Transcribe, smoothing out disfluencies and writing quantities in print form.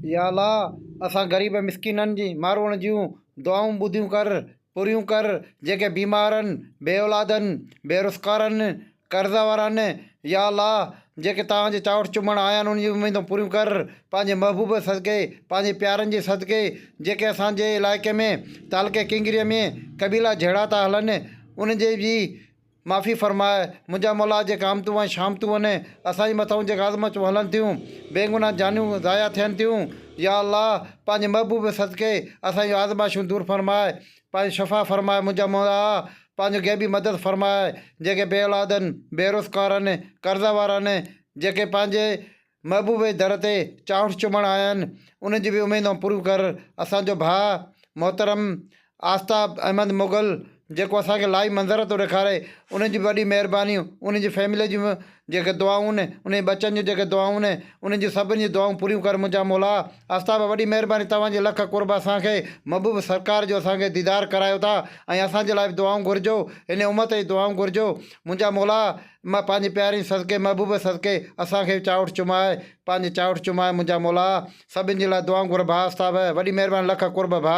يا الله اسان غريب مسڪينن جي ماروئڙن جون دعائون ٻڌيون ڪر پوريون ڪر جيڪي بيمار آهن بي اولاد آهن بي روزگار آهن قرض وارا آهن يا الله جيڪي توهان جي چانئٺ چمڻ آيا آهن انهن جون اميدون پوريون ڪر پنهنجي محبوب جي صدقي پنهنجي پيارن جي صدقي جيڪي اسان جي علائقي ۾ تعلقي ڪنگري ۾ قبيلا جهيڙا ٿا هلن انهن جي به معافي فرماء منهنجا مولا جيڪا آمدون ۽ شامتون آهن اسان جي مٿئون جيڪا آزمائشون هلن ٿيون بيگناهه جانيون ضايع ٿين ٿيون يا الله پنهنجي محبوب جي صدقي اسان جون آزمائشون دور فرماء پنهنجي شفا فرماء منهنجا مولا پنهنجو غيبي مدد فرماء جيڪي بي اولاد آهن بي روزگار آهن قرض وارا آهن جيڪي پنهنجي محبوب جي در تي چانئٺ چمڻ آيا آهن انهن جون به اميدون پوريون ڪر اسان جو ڀاء محترم آفتاب احمد مغل جيڪو اسان کي لائيو منظر ٿو ڏيکاري انهن جي به وڏي مهرباني انهن جي فيملي جون به جيڪي دعائون انهن جي ٻچن جون جيڪي دعائون انهن جون سڀني جون دعائون پوريون ڪر منهنجا مولا آفتاب وڏي مهرباني توهان جي لک قرب اسان کي محبوب سرڪار جو اسان کي ديدار ڪرايو ٿا ۽ اسان جي لاء به دعائون گهرجو هن امت جي دعائون گهرجو منهنجا مولا مان پنهنجي پيارين صدقي محبوب صدقي اسان کي به چانئٺ چماء پنهنجي چانئٺ چماء منهنجا مولا سڀن جي لاء دعائون گهر ڀاء آفتاب وڏي مهرباني لک قرب ڀاء.